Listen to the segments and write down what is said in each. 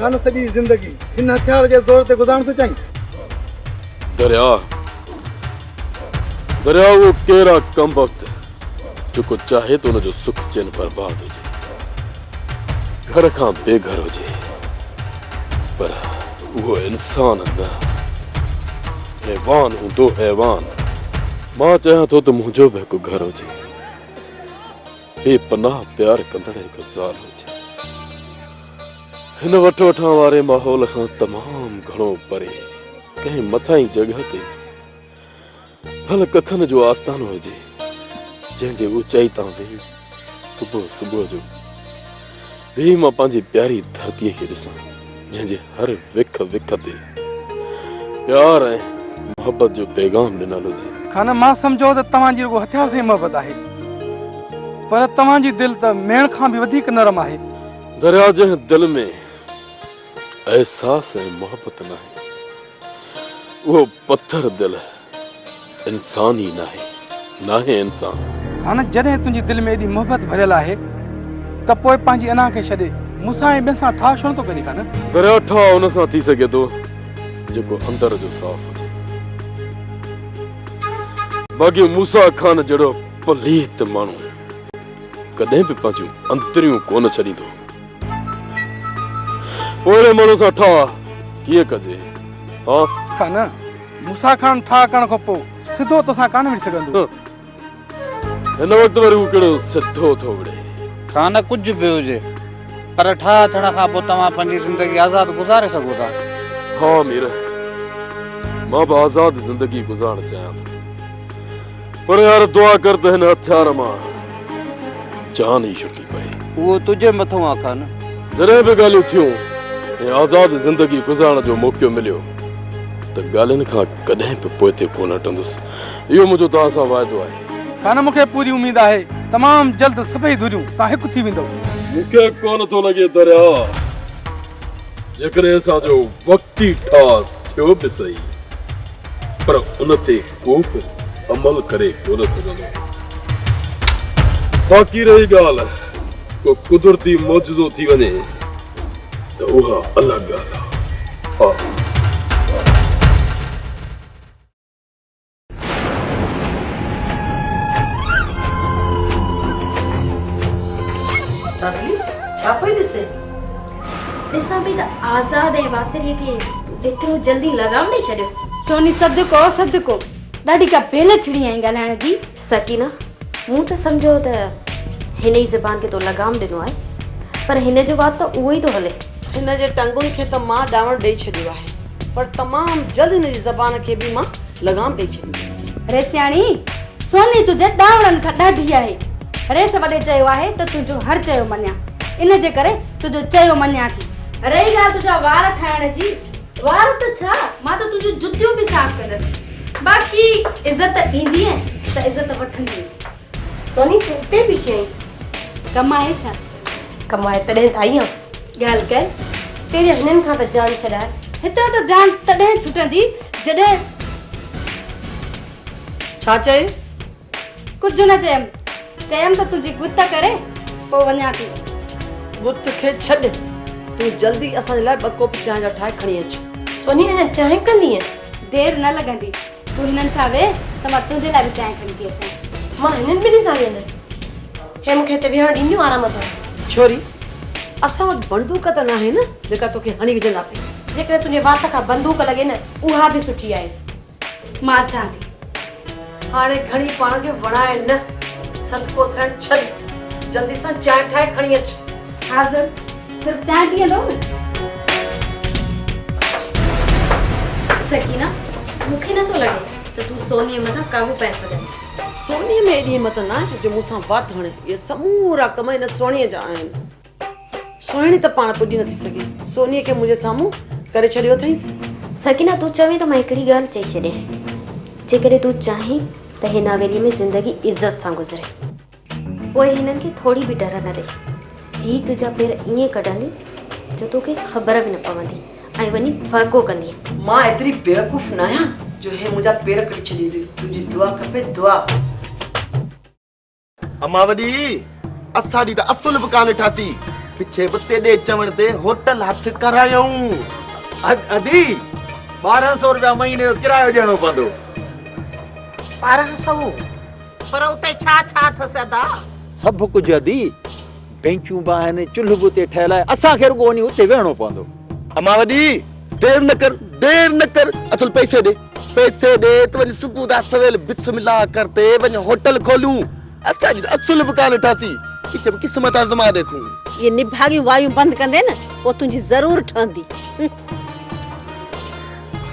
خان سڄي زندگي هن هٿيار جي زور تي گذارڻ ٿو چاهين؟ درياء، درياء اهو ڪير آ ڪمبخت جيڪو چاهي ته ان جو سک چين برباد هجي، گهر کان بي گهر هجي، پر اهو انسان نه حيوان هوندو حيوان. مان چاهيان ٿو ته منهنجو به هڪ گهر هجي. بي پناهه پيار ڪندڙ هڪ زال هجي. هن وٺ وٺان واري ماحول کان تمام گهڻو پري ڪنهن مٿاهين جڳهه تي ڀل ڪکن جو آستانو هجي، جنهن جي اوچائي تان ويهي صبح صبح جو ويهي مان پنهنجي پياري ڌرتيء کي ڏسان، جنهن جي هر وک وک تي پيار ۽ محبت جو پيغام ڏنل هجي. خان، مان سمجهيو ته توهان جي رڳو هٿيار سان ئي محبت آهي، پر توهان جي دل ته ميڻ کان به وڌيڪ نرم آهي. درياء جنهن دل ۾ احساس ۽ محبت ناهي، اهو پٿر دل انسان ئي ناهي، ناهي انسان. خان، جڏهن تنهنجي دل ۾ ايڏي محبت ڀريل آهي ته پوء پنهنجي انا کي ڇڏي مون سان ۽ ٻين سان ٺاهه ڇو نٿو ڪرين خان؟ درياء، ٺاهه ان سان ٿي سگهي ٿو جيڪو اندر جو صاف هجي. باقي موسيٰ خان جهڙو پليت ماڻهو ڪڏهن به پنهنجون اندريون ڪونه ڇڏيندو. پوء اهڙي ماڻهو سان ٺاهه ڪيئن ڪجي؟ ها؟ خان، موسيٰ خان ٺاهه ڪرڻ کان پوء سڌو توسان ڪانه وڙهي سگهندو. هن وقت وري هو ڪهڙو سڌو ٿو وڙهي. خان، ڪجهه به هجي پر ٺاهه ٿيڻ کان پوء توهان پنهنجي زندگي آزاد گذاري سگهو ٿا. ها مير، مان به آزاد زندگي گذارڻ چاهيان ٿو. پر يار دعا ڪر ته هن هٿيار مان جان ئي ڇٽي پئي. اهو تنهنجي مٿئون آ خان. جڏهن به ڳالهيون ٿيون ۽ آزاد زندگي گذارڻ جو موقعو مليو ته ڳالهين کان ڪڏهن به پوئتي ڪونه هٽندس. اهو منهنجو توهان سان واعدو آهي. خان مون کي پوري اميد آهي تمام جلد سڀئي ڌريون توهان هڪ ٿي ويندؤ. مون کي ڪونه ٿو لڳي درياء جيڪڏهن اسان جو وقتي ٺاهه ٿيو به سهي پر ان تي ڪو به عمل ڪري ڪونه سگهندو. باقي رهي ڳالهه ڪو قدرتي معجزو ٿي وڃي ته اها الڳ ڳالهه آ. ها. دادي، ڇا پئي ڏسين؟ ڏسان پئي ته آزاد ۽ واتريء کي تون ايترو جلدي لغام ڏئي ڇڏيو. سوني صدقو صدقو، ڏاڍي ڪا بيل ڇڙي آهين ڳالهائڻ جي. سڪينه، مون ته سمجهيو ته هن ئي زبان کي تو لغام ڏنو آهي، پر هن جو وات ته اهو ئي ٿو هلي. هن جي ٽنگن کي ته مان ڏانوڻ ڏئي ڇڏيو آهي، پر تمام جلد هن جي زبان کي به مان لغام ڏئي ڇڏيندس. ريسياڻي، سوني تنهنجي ڏانوڻن کان ڏاڍي آهي. ريس وڏي چيو آهي ته تنهنجو هر چيو مڃيان. ان جي ڪري تنهنجو چيو مڃيان ٿي. رهي ڳالهه تنهنجا وار ٺاهڻ جي، وار ته ڇا، مان ته تنهنجون جتيون به صاف ڪندس. باقي عزت ڏيندينء ته عزت وٺندينء. سوني، تون اتي بيٺي آهين؟ ڪم آهي ڇا؟ ڪم آهي تڏهن ته آئي آهيان. ڳالهه ڪر. پهريان هنن کان ته جان ڇڏاء. هتان ته جان تڏهن ڇٽندي جڏهن. ڇا چيئي؟ ڪجهه نه چيم. چيم ته تنهنجي ڳت ڪري پوء وڃان ٿي. ڳت کي ڇڏ. تون جلدي اسان جي لاء ٻه ڪوپ چانهه جا ٺاهي کڻي اچ. سوني اڃا چانهه ڪندينء؟ دير نه لڳندي. تون هنن سان ويهه ته مان تنهنجي لاء به چانهه کڻي ٿي اچان. مان هنن ٻنهي سان ويهندس. هي مون کي هتي ويهڻ ڏينديون آرام سان؟ ڇوري، اسان وٽ بندوق ته ناهي نه جيڪا توکي هڻي وجهنداسين. جيڪڏهن تنهنجي وات کان بندوق لڳي نه اها به سٺي آهي. مان اچان ٿي. هاڻي گهڻي پاڻ کي وڻاء نه. صدقو ٿيڻ ڇڏ. جلدي سان چانهه ٺاهي کڻي اچ. حاضر. صرف چانهه پيئندؤ نه؟ سڪينه، مون کي نٿو لڳي ته تون سونيء مٿان قابو پائي سگهندين. سونيء ۾ ايڏي همت ناهي جو مون سان وات هڻي. اهي سمورا ڪم هن سهڻيء جا آهن. سهڻي ته پاڻ پڄي نٿي سگهي. سونيء کي منهنجي سامهون ڪري ڇڏيو اٿئينس. سڪينه، تون چوين ته مان هڪڙي ڳالهه چئي ڇڏيان. جيڪڏهن تون چاهين ته هن حويليء ۾ زندگي عزت سان گذري. پوء هنن کي ٿوري به ڊر نه ڏي. هي تنهنجا پير ائين ڪڍندي جو توکي خبر به نه پوندي ۽ وڃي ڦهڪو ڪندينء. مان ايتري بيوقوف ناهيان جو هي منهنجا پير ڪڍي ڇڏيندي. تنهنجي دعا کپي دعا. امان وڏي، اسان ڏي ته اصل به ڪانه ٺاتي. پڇي به تيڏي چوڻ تي هوٽل هٿ ڪرايائون. ادي، 12 سو رپيا مهيني جو ڪرايو ڏيڻو پوندو. 12 سو؟ پر اتي ڇا ڇا اٿس ادا؟ سڀ ڪجهه ادي، بينچون به آهن، چلهه به اتي ٺهيل آهي، اسان کي رڳو وڃي اتي ويهڻو پوندو. امان وڏي، دير نه ڪر، دير نه ڪر، اصل پئسي ڏي، پئسي ڏي ته وڃ صبح دا سويل بسم الله ڪر تي وڃ هوٽل کولون. اسان جي ته اصل به ڪانه ٺاسي، پڇي به قسمت آزما ڏيکون. اهي نڀاڳيون وايون بند ڪندين نه، پوء تنهنجي ضرور ٺهندي.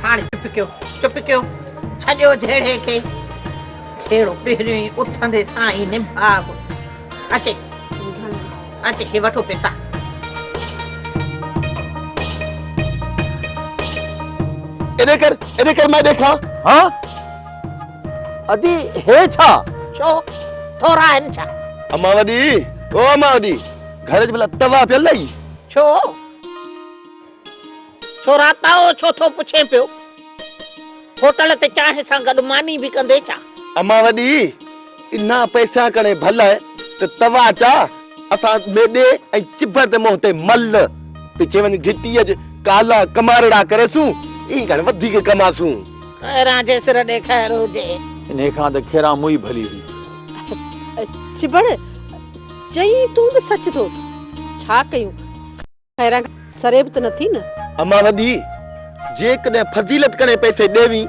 هاڻي چپ ڪيو، چپ ڪيو، ڇڏيو جهيڙي کي. جهيڙو پهريون ئي اٿندي سان ئي نڀاڳ. اچي، اچي، هي وٺو پئسا. ايڏي ڪر، ايڏي ڪر مان ڏيکان. ها؟ ادي هي ڇا؟ ڇو؟ ٿورا آهن ڇا؟ امان وڏي، او امان وڏي، گهر جي ڀلا توا پيل اهي؟ ڇو؟ ڇو راتائو ڇو ٿو پڇين پيو؟ هوٽل تي چانهه سان گڏ ماني به ڪندي ڇا؟ امان وڏي، انا پئسا ڪڻي ڀل آهي ته توا چا اسان ۾ ڏي ۽ چڀڙ تي منهن تي مل. پڇي وڃ گهٽيء اچ ڪالا ڪمارڙا ڪريسون، ايئن ڪڻ وڌيڪ ڪماسون. خيران جي سر ڏي خير هجي. انهيء کان ته خيران موئي ڀلي هئي. چڀڙ، چئين تون به سچ ٿو. ڇا ڪيون؟ خيران سري به ته نه ٿي نه. امان وڏي، جيڪڏهن فضيلت ڪري پئسي ڏيوين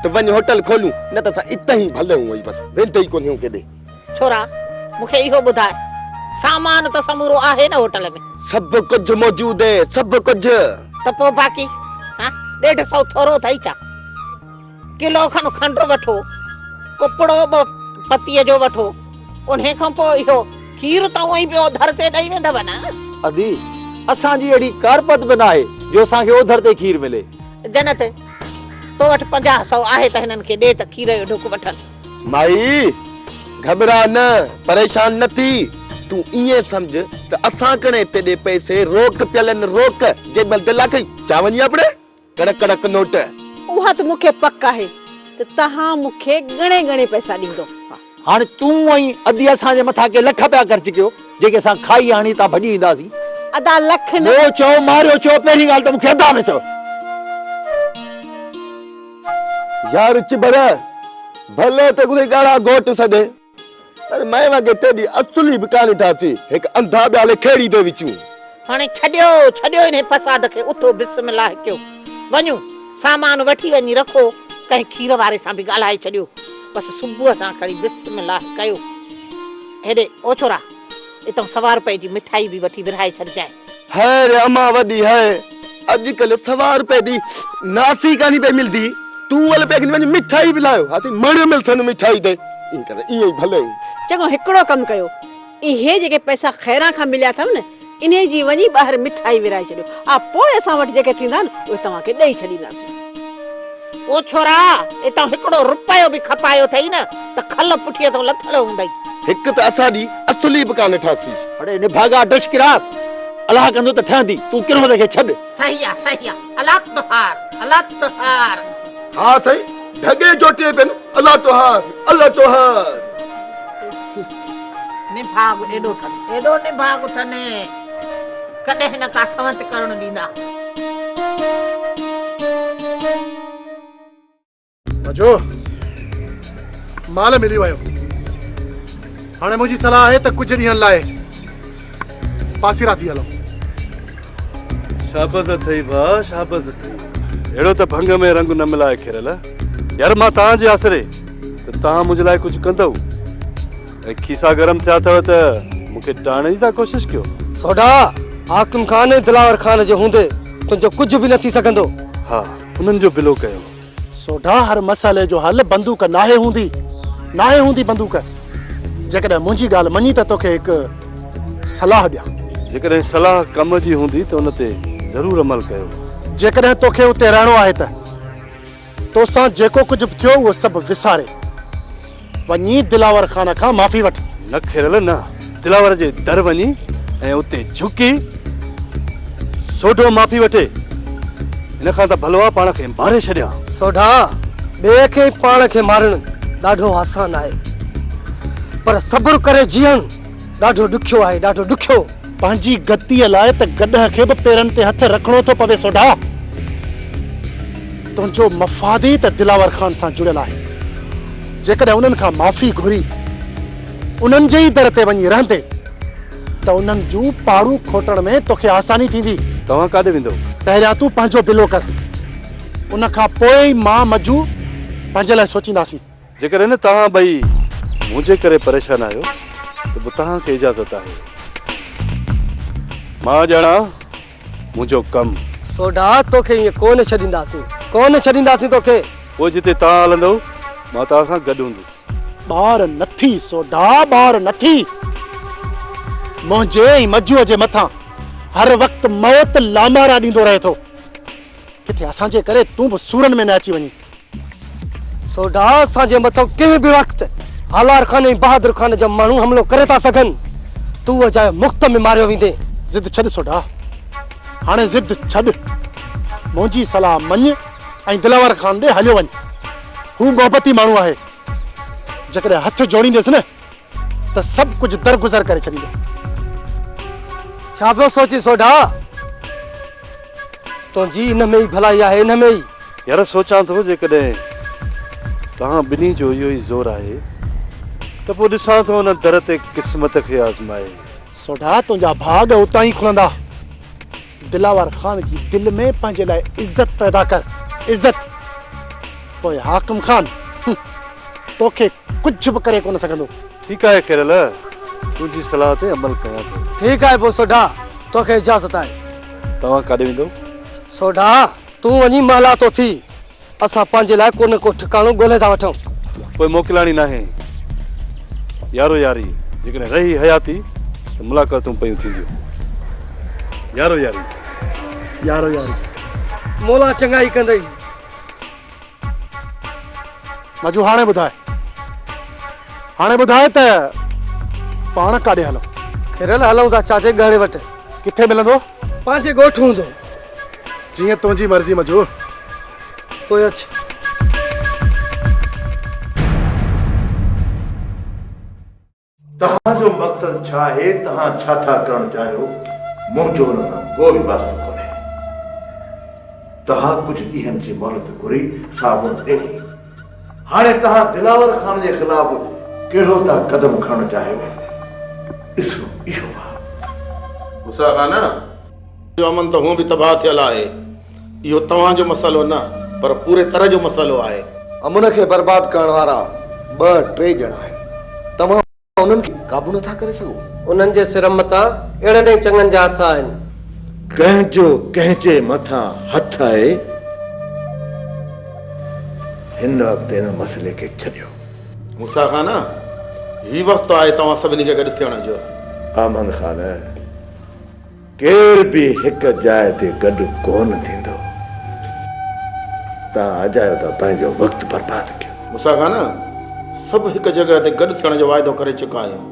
ته وڃ هوٽل کوليون، نه ته اسان اتهين ڀليون وئي بس، ويندي ئي ڪونهيون ڪيڏي. ڇورا، مون کي اهو ٻڌاء، سامان ته سمورو آهي نه هوٽل ۾؟ سڀ ڪجهه موجود اهي، سڀ ڪجهه. ته پوء باقي، ها، 150 ٿورو اٿئي ڇا؟ ڪلو کن کنڊ وٺو، ڪپڙو به پتيء جو وٺو، انهيء کان پوء اهو کير ته اونئين به اوڌر تي ڏئي ويندؤ نه؟ ادي، اسان جي اهڙي ڪارپت به ناهي جو اسان کي اوڌر تي کير ملي. جنت، تو وٽ 50 سئو آهي ته هنن کي ڏي ته کير جو ڍڪ وٺن. مائي، گهٻراء نه، پريشان نه ٿي. تون ائين سمجهه ته اسان ڪڻي تيڏي پئسي روڪ پيل آهن، روڪ، جنهن مهل دل آکئي، چا وڃي اپڙي. ڪڙڪ ڪڙڪ نوٽ. اها ته مون کي پڪ آهي ته توهان مون کي ڳڻي ڳڻي پئسا ڏيندو. ها. هاڻي تون ۽ ادي اسان جي مٿان ڪي لک پيا خرچ ڪيو، جيڪي اسان کائي هاڻي هتان ڀڄي وينداسين. ادا لک نه. مون چئو ماريو چئو، پهرين ڳالهه ته مون کي ادا نه چئو. يار چٻر، ڀلي ته ڪٿي ڳاڙها گهوٽ سڏي. پر مئي وانگي تيڏي اصل ئي به ڪانه ٺاسي، هڪ انڌا ٻيالي کيڙي the وچون. هاڻي ڇڏيو، ڇڏيو انهي فساد کي، اٿو بسم الله ڪيو، وڃو سامان وٺي وڃي رکو، ڪنهن کير واري سان به ڳالهائي ڇڏيو، بس صبح سان کڻي بسم الله ڪيو. هيڏي او ڇورا، اتان سوا رپئي جي مٺائي به وٺي ورهائي ڇڏجانء. هيء ري امان وڏي هيء، اڄڪلهه سوا رپئي the ناسي ڪانه پئي ملدي، تون ول پئي کڻي وڃ مٺائي به لايو، ها سائين مڻ ملسن مٺائي تي، ائين ڪر ائين ئي ڀلي. چڱو هڪڙو ڪم ڪيو، اهي جيڪي پئسا خيران کان مليا اٿم نه، انهي جي وڃي ٻاهر مٺائي ورهائي ڇڏيو، آ پوء اسان وٽ جيڪي ٿيندا نه، اهي توهان کي ڏئي ڇڏينداسين. او ڇورا، اتان هڪڙو رپيو به کپايو اٿئي نه ته کل پٺيء تان لٿل هوندئي. هڪ ته اسان ڏي اصل ئي به ڪانه ٺاسي. اڙي نڀاڳا ڊشڪرات، الله ڪندو ته ٺهندي، تون ڪرهوند کي ڇڏ. صحيح آ، صحيح آ، الله توهار، الله توهار. ها سائين، ڍڳي جوٽي پين، الله توهار، الله توهار. نڀاڳ ايڏو ٿن، ايڏو نڀاڳ ٿن، ڪڏهن نه ڪا سنوت ڪرڻ ڏيندا. مجو، مال ملي ويو. هاڻي منهنجي صلاح آهي ته ڪجهه ڏينهن لاء پاسيرا ٿي هلون. شابس اٿئي ڀاء، شابس اٿئي. اهڙو ته ڀنگ ۾ رنگ نه ملائي کيرل. يار مان توهان جي آسري ته توهان منهنجي لاء ڪجهه ڪندؤ. ۽ کيسا گرم ٿيا اٿو ته مون کي ٽاڻڻ جي ٿا ڪوشش ڪيو. سوڍا، حاڪم خان ۽ دلاور خان جي هوندي تنهنجو ڪجهه به نه ٿي سگهندو. ها، انهن جو بلو ڪيو. سوڍا، هر مسئلي جو حل بندوق ناهي هوندي، ناهي هوندي بندوق. جيڪڏهن منهنجي ڳالهه مڃين ته توکي هڪ صلاح ڏيان. جيڪڏهن صلاح ڪم جي هوندي ته ان تي ضرور عمل ڪيو. جيڪڏهن توکي اتي رهڻو آهي ته. توسان جيڪو ڪجهه به ٿيو اهو سڀ وساري وڃي دلاور خان کان معافي وٺ. نه کيرل نه، دلاور جي در وڃي ۽ اتي جهڪي سوڍو معافي وٺي، ان کان ته ڀلو آ پاڻ کي ماري ڇڏيان. سوڍا، ٻئي کي ۽ پاڻ کي مارڻ ڏاڍو آسان آهي، پر صبر ڪري جيئڻ ڏاڍو ڏکيو آهي، ڏاڍو ڏکيو. پنهنجي گتيء لاء ته گڏهه کي به پيرن تي هٿ رکڻو ٿو پوي سوڍا. تنهنجو مفاد ئي ته دلاور خان سان جڙيل آهي. جيڪڏهن انهن کان معافي گهري انهن جي ئي در تي وڃي رهندين ته انهن جون پاڙون کوٽڻ ۾ توکي آساني ٿيندي. توهان ڪاڏي ويندؤ؟ پهريان تون پنهنجو بلو ڪر. ان کان پوء ئي مان مجو پنهنجي لاء سوچينداسين. جيڪڏهن نه توهان ٻئي منهنجي ڪري پريشان آهيو ته پوء توهان کي اجازت آهي. مان ڄاڻان منهنجو ڪم. سوڍا توکي ائين ڪو نه ڇڏينداسين، ڪو نه ڇڏينداسين توکي. پوء جتي توهان هلندؤ مان توهان سان گڏ هوندس. ٻار نه ٿي سوڍا ٻار نه ٿي. منهنجي ۽ مجوء جي مٿان هر وقت موت لامارا ڏيندو رهي ٿو. ڪٿي اسان جي ڪري تون به سورن ۾ نه اچي وڃين. سوڍا اسان جي مٿان ڪنهن به وقت هالار خان ۽ بهادر خان جا ماڻهو حملو ڪري ٿا سگهن. تون اجايو مفت ۾ ماريو ويندين. ضد ڇڏ سوڍا، هاڻي ضد ڇڏ. منهنجي صلاح مڃ ۽ دلاور خان ڏي هليو وڃ. هو محبتي ماڻهو آهي. جيڪڏهن هٿ جوڙينديس نه ته سڀ ڪجهه درگذر ڪري ڇڏيندو. ڇا پيو سوچين سوڍا؟ تنهنجي ان ۾ ئي ڀلائي آهي، ان ۾ ئي. يار سوچان ٿو جيڪڏهن توهان ٻنهي جو اهو ئي زور آهي ته پوء ڏسان ٿو ان در تي قسمت کي آزمائي. سوڍا تنهنجا ڀاڳ اتان ئي کلندا. دلاور خان جي دل ۾ پنهنجي لاء عزت پيدا ڪر، عزت. پوء حاڪم خان توکي ڪجهه به ڪري ڪونه سگهندو. ٺيڪ آهي خيرل، تنهنجي صلاح تي عمل ڪيان ٿو. ٺيڪ آهي پوء سوڍا، توکي اجازت آهي. توهان ڪاڏي ويندؤ؟ سوڍا، تون وڃي محلاتو ٿي، اسان پنهنجي لاء ڪو نه ڪو ٺڪاڻو ڳولي ٿا وٺون. پوء موڪلاڻي ناهي. يارو ياري، جيڪڏهن رهي حياتي ته ملاقاتون پيون ٿينديون. يارو ياري. يارو ياري. مولا چڱائي ڪندئي. مجو هاڻي ٻڌاء، هاڻي ٻڌاء ته پاڻ ڪاڏي هلون؟ کيرل، هلون ٿا چاچي ڳهڻي وٽ. ڪٿي ملندو؟ پنهنجي ڳوٺ هوندو. جيئن تنهنجي مرضي مجو. پوء اچ. توهان جو مقصد ڇا آهي، توهان ڇا ٿا ڪرڻ چاهيو، منهنجو ان سان ڪو به واسطو ڪونهي. توهان ڪجهه ڏينهن جي مهلت گهري سا مون ڏني. هاڻي توهان دلاور خان جي خلاف ڪهڙو ٿا قدم کڻڻ چاهيو، ڏسڻو اهو آهي. موسيٰ خان جو امن ته هونء به تباهه ٿيل آهي. اهو توهان جو مسئلو نه پر پوري تر جو مسئلو آهي. امن کي برباد ڪرڻ وارا ٻه ٽي ڄڻا آهن. توهان انهن کي قابو نه ٿا ڪري سگهو. انهن جي سر مٿان اهڙن ئي چڱن جا هٿ آهن. ڪنهن جو ڪنهن جي مٿان هٿ آهي. هن وقت ان مسئلي کي ڇڏيو. موسيٰ خان، هي وقت آهي توهان سڀني کي گڏ ٿيڻ جو. احمد خان، ڪير به هڪ جاء تي گڏ ڪونه ٿيندو. توهان اجايو ٿا پنهنجو وقت برباد ڪيو. موسيٰ خان، سڀ هڪ جڳهه تي گڏ ٿيڻ جو واعدو ڪري چڪا آهيون.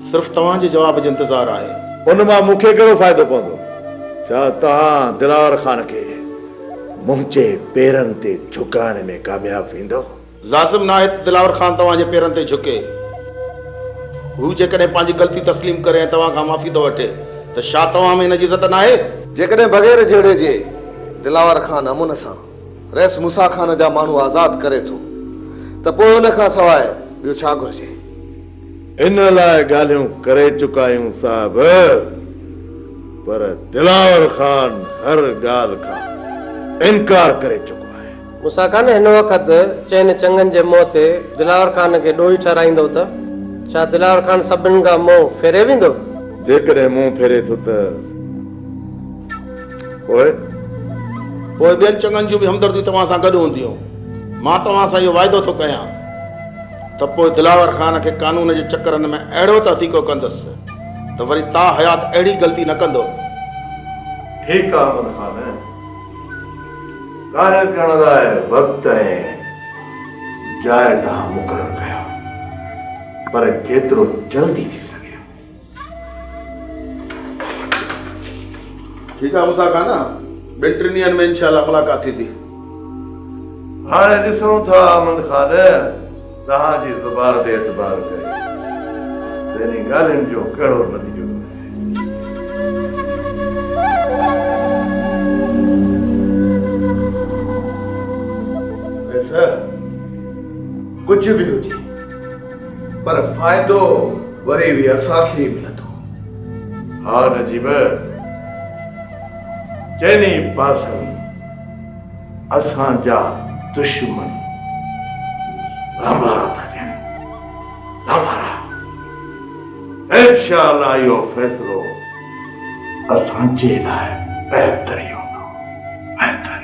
صرف توهان جي جواب جو انتظار آهي. ان مان مون کي ڪهڙو فائدو پوندو؟ ڇا توهان دلاور خان کي منهنجي پيرن تي جهڪائڻ ۾ ڪامياب ويندؤ؟ لازم ناهي ته دلاور خان توهان جي پيرن تي جهڪي. هو جيڪڏهن پنهنجي غلطي تسليم ڪري ۽ توهان کان معافي ٿو وٺي ته ڇا توهان ۾ ان جي عزت ناهي؟ جيڪڏهن بغير جهيڙي جي دلاور خان امن سان رئيس موسيٰ خان جا ماڻهو آزاد ڪري ٿو ته پوء ان کان سواء ٻيو ڇا گهرجي؟ ان لاء ڳالهيون ڪري چڪا آهيون صاحب، پر دلاور خان هر ڳالهه کان انڪار ڪري چڪو آهي. موسيٰ خان هن وقت چئن چڱن جي منهن تي دلاور خان کي ڏوهي ٺهرائيندو ته ڇا دلاور خان سڀني کان منهن ڦيري ويندو؟ جيڪڏهن منهن ڦيري ٿو ته پوء؟ پوء ٻين چڱن جون به همدرديون توهان سان گڏ هونديون. مان توهان سان اهو واعدو ٿو ڪيان ته پوء دلاور خان کي قانون جي چڪرن ۾ اهڙو ته هٿيڪو ڪندس ته وري تا حيات اهڙي غلطي نه ڪندو. ٺيڪ آ احمد خان. ڳالهه ڪرڻ لاء وقت ۽ جاء توهان مقرر ڪيو، پر جيترو جلدي ٿي سگهي. ٺيڪ آ موسيٰ خان، ٻن ٽن ڏينهن ۾ انشاء الله ملاقات ٿيندي. هاڻي ڏسون ٿا احمد خان توهان جي زبان تي اعتبار ڪري ته انهي ڳالهين جو ڪهڙو نتيجو ٿو نڪري. ڪجهه به هجي پر فائدو وري به اسان کي ئي ملندو. ها نجيب، چئني پاسن اسان جا دشمن لامارا ٿا ڏين، لامارا. انشاء الله اهو فيصلو اسان جي لاء بهتر ئي هوندو، بهتر.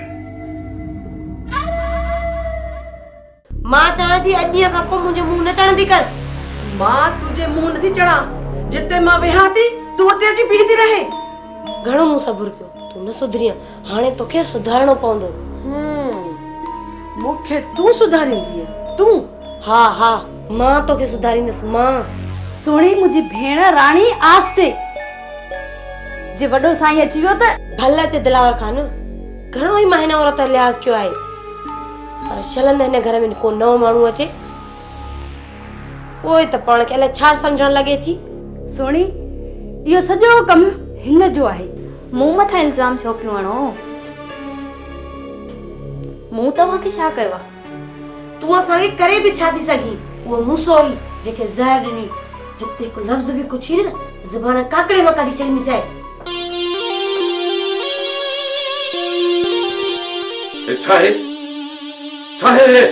مان چوان ٿي اڄ ڏينهن کان پوء منهنجي منهن نه چڙهندي ڪر. مان تنهنجي منهن نٿي چڙهان، جتي مان ويهان ٿي تون اتي اچي بيهي ٿي رهين. گهڻو مون صبر ڪيو، تون نه سڌرينء، هاڻي توکي سڌارڻو پوندو. هم، مون کي تون سڌاريندينء، تون؟ ها، ها، مان توکي سڌاريندس، مان. سهڻي منهنجي ڀيڻ راڻي آستي، جي وڏو سائين اچي ويو ته. ڀل اچي دلاور خان، گهڻو ئي مان هن عورت جو لحاظ ڪيو آهي، پر شل نه هن گهر ۾ ڪو نئون ماڻهو اچي، پوء ته پاڻ کي الائي ڇا سمجهڻ لڳي ٿي. سهڻي، اهو سڄو ڪم هن جو آهي. مون مٿان الزام ڇو پيون هڻو؟ مون توهان کي ڇا ڪيو آهي؟ تون اسان کي ڪري به ڇا ٿي سگهين؟ اهو موسو ئي جنهن کي زهر ڏني. هت هڪ لفظ به ڪڇين نه ته زبان ڪاڪڙي مان ڪڍي ڇڏينديسانء. هي ڇا آهي؟ ڇا آهي هي؟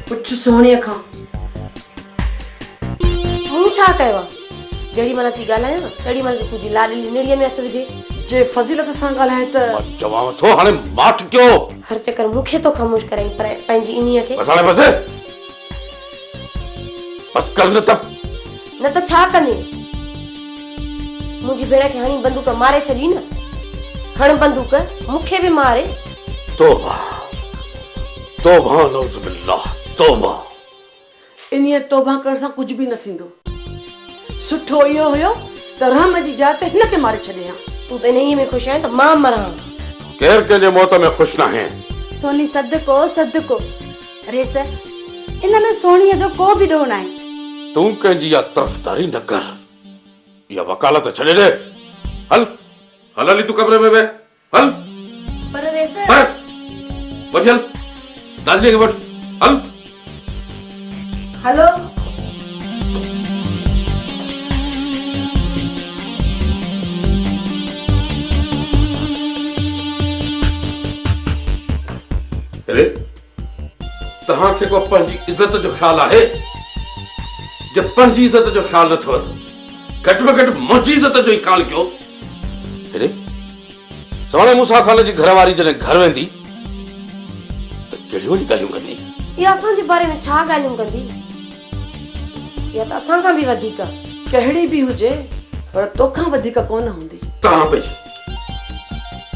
پڇ سهڻيء کان. مون ڇا ڪيو آهي؟ جهڙي مهل ٿي ڳالهايان، تهڙي مهل ٿي تنهنجي لاڏلي نڙيء ۾ هٿ وجهي. جي فضيلت سان ڳالهائين ته. مان چوانء ٿو هاڻي ماٺ ڪيو. هر چڪر مون کي ٿو خاموش ڪرائين پر پنهنجي انهيء کي. بس هاڻي بس. بس ڪر نه ته. نه ته ڇا ڪندين؟ منهنجي ڀيڻ کي هڻي بندوق ماري ڇڏي نه. کڻ بندوق، مون کي به ماري. توبه توبه نعوذ بالله توبه. انهيء توبه ڪرڻ سان ڪجهه به نه ٿيندو. سٺو اهو هيو ته رحم جي جاء تي هن کي ماري ڇڏين ها. تون ته انهيء ۾ خوش آهين ته مان مران. ڪير ڪنهن جي موت ۾ خوش ناهي. سوني صدقو صدقو. ريس، ان ۾ سهڻيء جو ڪو به ڏوهه ناهي. تون ڪنهن جي اها طرفداري نه ڪر. اها وڪالت ڇڏي ڏي. هل، هل هلي تون ڪمري ۾ ويهه. هل. پر ريس. پر وٺي هل. دادليء کي وٺ. هل. هلو. اري توهان کي ڪو پنهنجي عزت جو خيال آهي؟ جي پنهنجي عزت جو خيال نه اٿو گهٽ ۾ گهٽ منهنجي عزت جو ئي خيال ڪيو. اري سهڻي موسيٰ خان جي گهر واري جڏهن گهر ويندي ته ڪهڙيون وڃي ڳالهيون ڪندي؟ اها اسان جي باري ۾ ڇا ڳالهيون ڪندي؟ اها ته اسان کان به وڌيڪ. ڪهڙي به هجي پر توکان وڌيڪ ڪونه هوندي. توهان ٻئي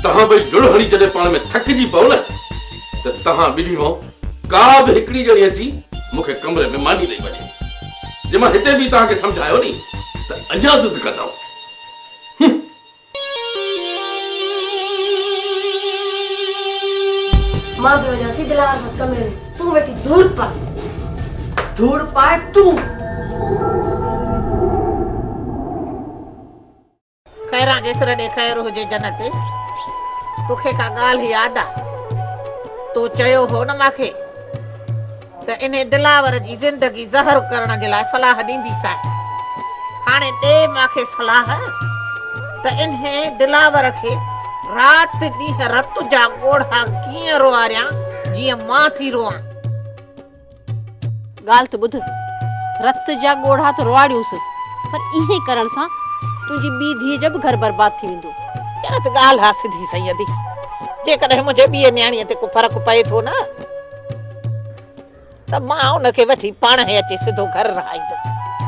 توهان ٻئي لڙ هڻي جڏهن پاڻ ۾ ٿڪجي پئو نه ته توهان ٻنهي مان ڪا به هڪڙي ڄڻي اچي مون کي ڪمري ۾ ماني ڏئي وڃي. جي مان هتي به توهان کي سمجهايو ني ته اڃا ضد ڪندؤ. هم. مان به وڃان ٿي دلاور سان ڪمري ۾ تون ويٺي ڌوڙ پاء. ڌوڙ پاء تون. خيران جي سر ڏي خير هجي جنت توکي ڪا ڳالهه ياد آ تو چيو هو نه ماکي ته انهي دلاور جي زندگي زهر ڪرڻ جي لاء صلاح ڏينديسانء هاڻي ڏي ماکي صلاح ته انهي دلاور کي رات ڏينهن رت جا ڳوڙها ڪيئن روئاريان جيئن مان ٿي روئان. ڳالهه ته ٻڌ، رت جا ڳوڙها ته روئاڙيونس، پر ائين ڪرڻ سان تنهنجي ٻي ڌيء جو به گهر برباد ٿي ويندو. ڄڻ ته ڳالهه آ سڌي سئي ادي، جيڪڏهن منهنجي ٻيء نياڻيء تي ڪو فرق پئي ٿو نه ته مان ان کي وٺي پاڻهي اچي سڌو گهر رهائيندس.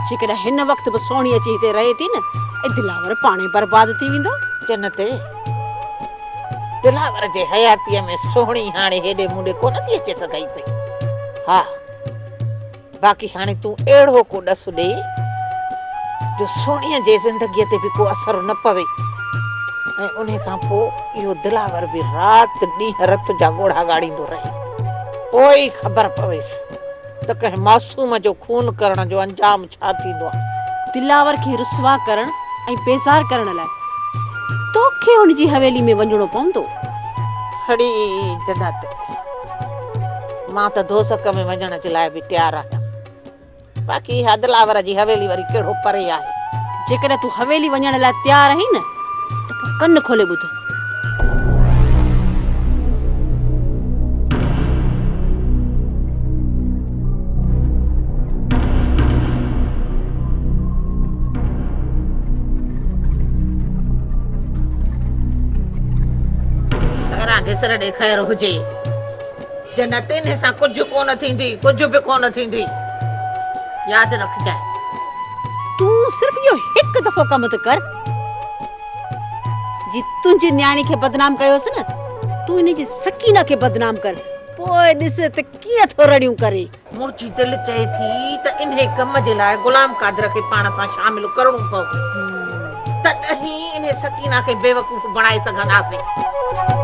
جيڪڏهن هن وقت به سهڻي اچي هتي رهي ٿي نه ۽ دلاور پاڻهي برباد ٿي ويندو. جنت، دلاور جي حياتيء ۾ سهڻي هاڻي هيڏي مون ڏي ڪونه ٿي اچي سگهئي پئي. ها، باقي هاڻي تون اهڙو ڪو ڏس ڏي جو سهڻيء جي زندگيء تي به ڪو اثر نه پوي ۽ انهي کان پوء اهو دلاور به رات ڏينهن رت جا ڳوڙها ڳاڙيندو رهي. پوء ئي خبر پويس ته ڪنهن معصوم جو خون ڪرڻ جو انجام ڇا ٿيندو آهي. دلاور کي رسوا ڪرڻ ۽ بيزار ڪرڻ لاء توکي هن جي حويلي ۾ وڃڻو پوندو. اڙي جنت! مان ته دوزخ ۾ وڃڻ جي لاء به تيار آهيان. باقي اها دلاور جي حويلي وري ڪهڙو پري آهي. جيڪڏهن تون حويلي وڃڻ لاء تيار آهين نه ته پوء ڪن کولي ٻڌ. خيران گسر ڏي خير هجي. جنت انهي سان ڪجهه ڪونه ٿيندي، ڪجهه به ڪونه ٿيندي. ياد رکجانء. تون صرف اهو هڪ دفعو ڪم ته ڪر. جي تنهنجي نياڻي کي بدنام ڪيوس نه، تون انهي جي سڪينه کي بدنام ڪر، پوء ڏس ته ڪيئن ٿو رڙيون ڪري. منهنجي دل چئي ٿي ته انهي ڪم جي لاء غلام قادر کي پاڻ سان شامل ڪرڻو پوندو، تڏهن ئي انهي سڪينه کي بيوقوف بڻائي سگهنداسين.